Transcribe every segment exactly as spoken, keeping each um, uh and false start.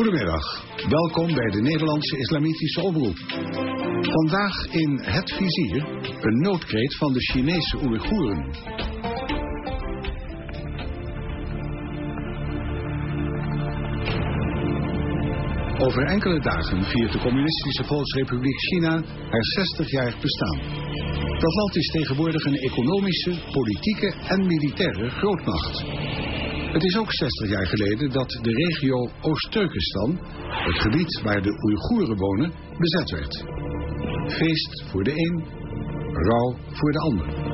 Goedemiddag, welkom bij de Nederlandse Islamitische Omroep. Vandaag in Het Vizier een noodkreet van de Chinese Oeigoeren. Over enkele dagen viert de Communistische Volksrepubliek China haar zestig jaar bestaan. Dat land is tegenwoordig een economische, politieke en militaire grootmacht. Het is ook zestig jaar geleden dat de regio Oost-Turkestan, het gebied waar de Oeigoeren wonen, bezet werd. Feest voor de een, rouw voor de ander.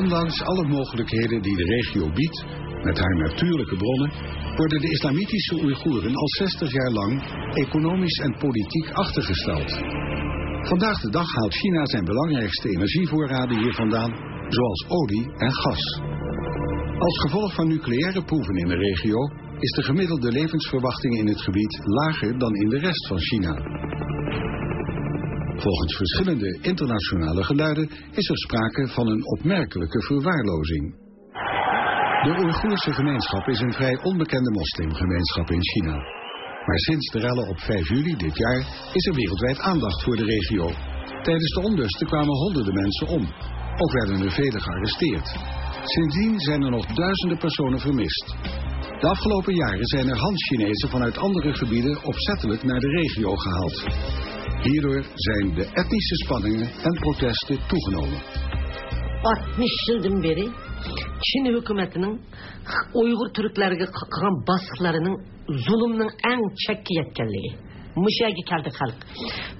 Ondanks alle mogelijkheden die de regio biedt, met haar natuurlijke bronnen, worden de islamitische Oeigoeren al zestig jaar lang economisch en politiek achtergesteld. Vandaag de dag haalt China zijn belangrijkste energievoorraden hier vandaan, zoals olie en gas. Als gevolg van nucleaire proeven in de regio is de gemiddelde levensverwachting in het gebied lager dan in de rest van China. Volgens verschillende internationale geluiden is er sprake van een opmerkelijke verwaarlozing. De Oeigoerse gemeenschap is een vrij onbekende moslimgemeenschap in China. Maar sinds de rellen op vijf juli dit jaar is er wereldwijd aandacht voor de regio. Tijdens de onlusten kwamen honderden mensen om. Ook werden er velen gearresteerd. Sindsdien zijn er nog duizenden personen vermist. De afgelopen jaren zijn er Han-Chinezen vanuit andere gebieden opzettelijk naar de regio gehaald. Hierdoor zijn de etnische spanningen en protesten toegenomen. Altmısh yıldan beri Çin hükümetinin Uygur Türklerge qı-, qılğan basqılarının zulümnىڭ ئەڭ چەككە يەتكەنلىكى. مۇشۇ يەرگە كەلدى خەلق.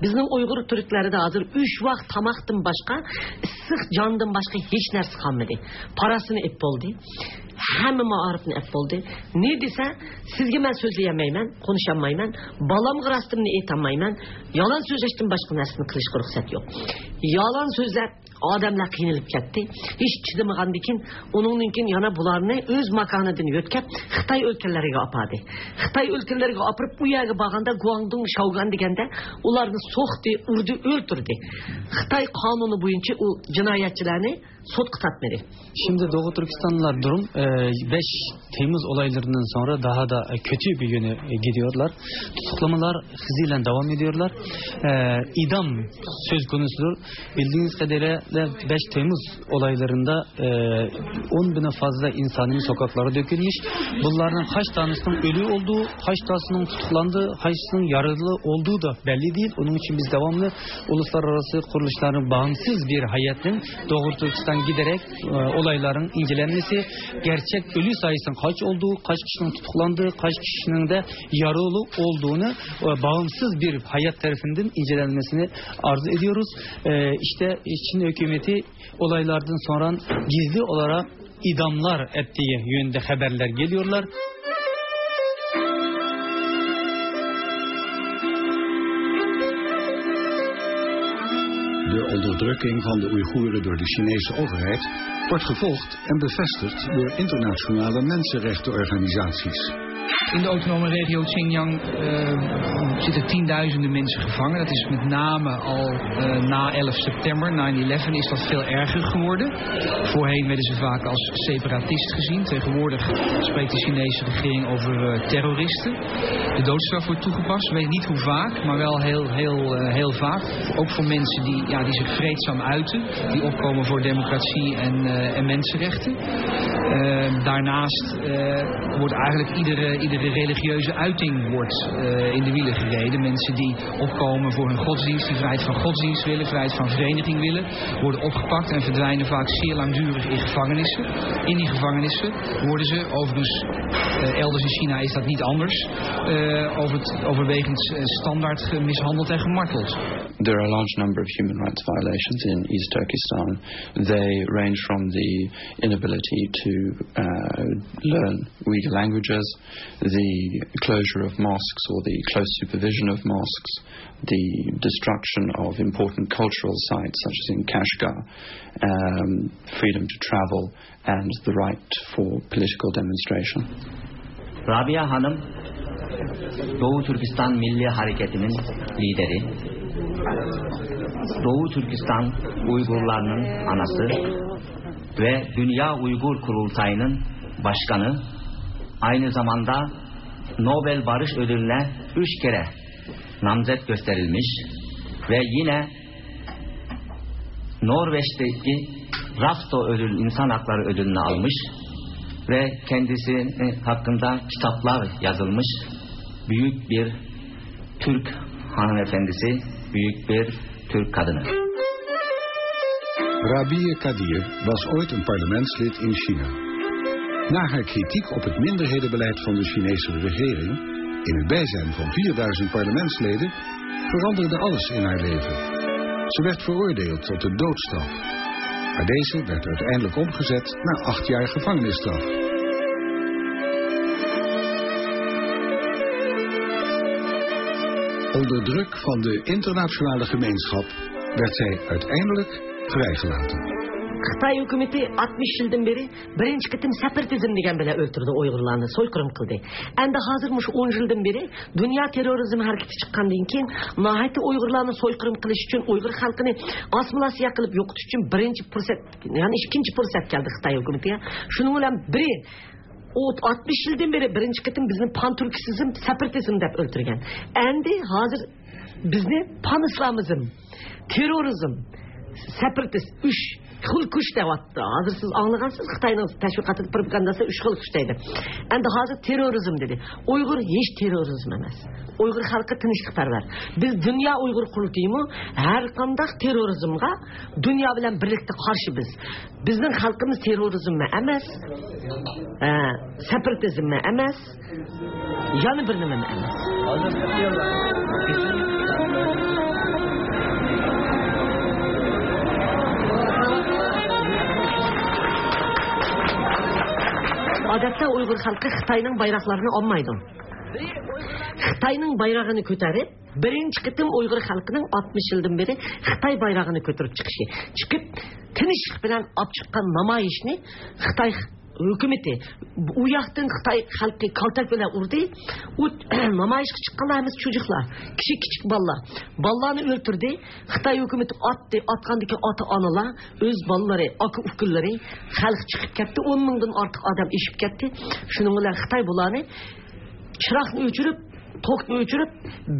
بىزنىڭ ئۇيغۇر تۈركلەردە ھازىر ئۈچ ۋاق تاماقتىن باشقا، ئىسسىق جاندىن باشقا ھېچ نەرسە قالمىدى. پاراسىنى ئېپ بولدى. ھەممە مائارىپنى ئېپ بولدى. نى دېسە، سىزگە مەن سۆزلىيەلمەيمەن، قونۇشالمايمەن. بالامغا راستىمنى ئېيتالمايمەن. يالان سۆزلەشتىن باشقا نەرسىنى قىلىشقا رۇخسەت يوق. يالان سۆزلەپ ئادەملەر قىينىلىپ كەتتى. ھېچ چىدىمىغاندىكىن، ئۇنىڭدىن كېيىن يەنە بۇلارنى ئۆز ماكانىدىن يۆتكەپ، خىتاي ئۆلكىلىرىگە ئاپاردى. خىتاي ئۆلكىلىرىگە ئاپىرىپ، ئۇ يەرگە بارغاندا گۇاڭدۇڭ، شاۋگۈەن دېگەندە ئۇلارنى سوقتى، ئۇردى، ئۆلتۈردى. خىتاي قانۇنى بويىچە ئۇ جىنايەتچىلەرنى سوتقا تارتمىدى. Şimdi Doğu Türkistanlılar durum, e, beş Temmuz olaylarından sonra daha da, e, kötü bir yöne, e, gidiyorlar. Tutuklamalar hızıyla devam ediyorlar. E, idam söz konusudur. Bildiğiniz kadarıyla beş Temmuz olaylarında, e, on bine fazla insanın sokaklara dökülmüş. Bunların kaç tanesinin ölü olduğu, kaç tanesinin tutuklandığı, kaçısının yaralı olduğu da belli değil. Onun için biz devamlı uluslararası kuruluşların bağımsız bir hayatın Doğu Türkistan giderek, e, olayların incelenmesi, gerçek ölü sayısının kaç olduğu, kaç kişinin tutuklandığı, kaç kişinin de yaralı olduğunu, e, bağımsız bir hayat tarafından incelenmesini arzu ediyoruz. E, işte Çin hükümeti olaylardan sonra gizli olarak idamlar ettiği yönünde haberler geliyorlar. De onderdrukking van de Oeigoeren door de Chinese overheid wordt gevolgd en bevestigd door internationale mensenrechtenorganisaties. In de autonome regio Xinjiang, eh, zitten tienduizenden mensen gevangen. Dat is met name al, eh, na elf september, nine eleven, is dat veel erger geworden. Voorheen werden ze vaak als separatist gezien. Tegenwoordig spreekt de Chinese regering over, eh, terroristen. De doodstraf wordt toegepast, weet niet hoe vaak, maar wel heel, heel, eh, heel vaak. Ook voor mensen die, ja, die zich vreedzaam uiten, die opkomen voor democratie en, eh, en mensenrechten. Eh, daarnaast, eh, wordt eigenlijk iedere, iedere religieuze uiting wordt, eh, in de wielen gereden. Mensen die opkomen voor hun godsdienst, die vrijheid van godsdienst willen, vrijheid van vereniging willen, worden opgepakt en verdwijnen vaak zeer langdurig in gevangenissen. In die gevangenissen worden ze, overigens, eh, elders in China is dat niet anders, eh, over het, overwegend, eh, standaard ge-, mishandeld en gemarteld. There are a large number of human rights violations in East Turkestan. They range from the inability to uh, learn Uyghur languages, the closure of mosques or the close supervision of mosques, the destruction of important cultural sites such as in Kashgar, um, freedom to travel, and the right for political demonstration. Rabia Hanım, Doğu Türkistan Milli Hareketi'nin lideri, Doğu Türkistan Uygurlarının anası ve Dünya Uygur Kurultayı'nın başkanı, aynı zamanda Nobel Barış Ödülü'ne üç kere namzet gösterilmiş ve yine Norveç'teki Rafto ödül, insan hakları ödülünü almış ve kendisi hakkında kitaplar yazılmış büyük bir Türk hanımefendisi, büyük bir Türk kadını. Rabia Kadir was ooit een parlementslid in China. Na haar kritiek op het minderhedenbeleid van de Chinese regering, in het bijzijn van vierduizend parlementsleden, veranderde alles in haar leven. Ze werd veroordeeld tot de doodstraf. Maar deze werd uiteindelijk omgezet naar acht jaar gevangenisstraf. Onder druk van de internationale gemeenschap werd zij uiteindelijk vrijgelaten. Xitoy hukumati oltmish yildan beri birinchi qitim separatizm degan bilan o'ltirdi uyg'urlarni, so'yqirim qildi. Endi hozir mush o'n yildan beri dunyo terrorizm harakati chiqqandan keyin nihoyatda uyg'urlarni so'yqirim qilish uchun, uyg'ur xalqini assimilyatsiya qilib yo'qotish uchun birinchi fursat, ya'ni ikkinchi fursat keldi Xitoy hukumatiga. Shuning bilan biri oltmish yildan beri birinchi qitim bizni panturkisizm, separatizm deb o'ltirgan. Endi hozir bizni panislamizm, terrorizm, separatist, uch xil kuch deyapti. Hozir siz anglagansiz, Xitoyning tashviqotida, propagandasida uch xil kuch deydi. Endi hozir terrorizm dedi. Uyg'ur hech terrorizm emas. Uyg'ur xalqi tinchlikparvar. Biz dunyo uyg'ur qurultayimi har qanday terrorizmga dunyo bilan birlikda qarshi biz. Bizning xalqimiz terrorizmmi emas, e, separatizmmi emas, yana bir nimami emas. Odatda uyg'ur xalqi Xitoyning bayroqlarini olmaydi. Xitoyning bayrog'ini ko'tarib, birinchi qitim uyg'ur xalqining oltmish yildan beri Xitoy bayrog'ini ko'tarib chiqishi, chiqib, tinchlik bilan olib chiqqan namoyishni Xitoy hukumati, u yoqdan Xitoy xalqi kaltak bilan urdi. U namoyishga chiqqanlar hammasi cho'jiqlar, kichik kichik bolalar. Bolalarni o'ltirdi. Xitoy hukumati otdi. Otgandan keyin ota onalar, o'z bolalari, aka ukalar, xalq chiqib ketdi. O'n mingdan ortiq odam eshib ketdi. Shuning bilan Xitoy bularni chiroqni o'chirib, tokni o'chirib,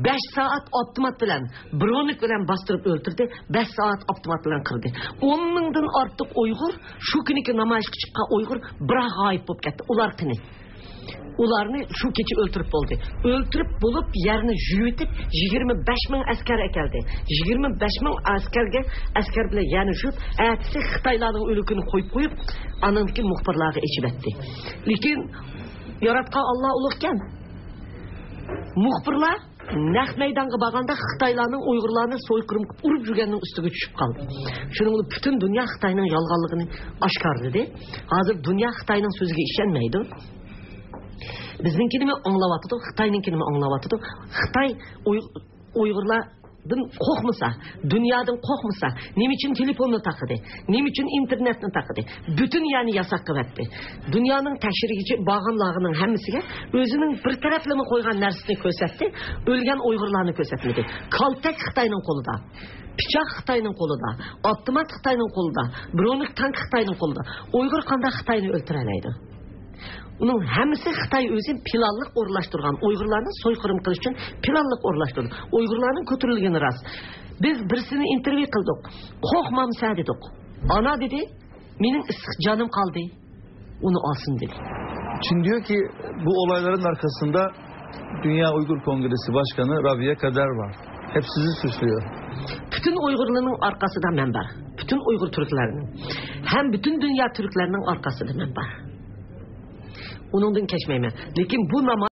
besh soat avtomat bilan, bronik bilan bostirib o'ltirdi. Besh soat avtomat bilan qirdi. O'n mingdan ortiq uyg'ur shu kuniki namoyishga chiqqan uyg'ur bir g'oyib bo'lib ketdi. Ular qani? Ularni shu kecha o'ltirib bo'ldi. O'ltirib bo'lib, yerni juyitib, yigirma besh ming askar akeldi. Yigirma besh ming askarga, askar bilan yerni juyib, ertasi xitoylarning o'likini qo'yib qo'yib, ananki muxbirlarga ichib etdi. Lekin yaratgan Alloh ulug'kan. Muxbirlar naq maydonga borganda xitoylarning uyg'urlarni so'yqirim qilib urib yurganning ustiga tushib qoldi. Shuning bilan butun dunyo Xitoyning yolg'onligini oshkorladi. Hozir dunyo Xitoyning so'ziga ishonmaydi. Bizninkini anglayotidi, Xitoyninkini anglayotidi. Xitoy uy- uyg'urlardan qo'rqmasa, dunyodan qo'rqmasa, nima uchun telefonni taqidi? Nima uchun internetni taqidi? Butun yerni yasoq qilibdi. Dunyoning tashrigichi borganlarning hammasiga o'zining bir taraflama qo'ygan narsasini ko'rsatdi, o'lgan uyg'urlarni ko'rsatmadi. Kaltak Xitoyning qo'lida, pichoq Xitoyning qo'lida, avtomat Xitoyning qo'lida, bronik tank Xitoyning qo'lida. Uyg'ur qanday Xitoyni o'ltiralaydi? Uning hammasi Xitoy o'zi planlıq o'rlashtirgan, uyg'urlarni so'yqirim qilish uchun planlıq o'rlashtirdi. Uyg'urlarning ko'tarilgani rost. Biz birisini intervyu qildik. Qo'rqmamsa dedik. Ana dedi, mening issiq jonim qoldi. Uni olsin dedi. Çin diyor ki bu olayların arkasında Dünya Uygur Kongresi Başkanı Rabia Kader var. Hep sizi suçluyor. Butun uyg'urlarning orqasida men bor. Butun uyg'ur turklarning. Ham butun dunyo turklarining orqasida men bor. Uningdan kechmayman. Lekin bu namoz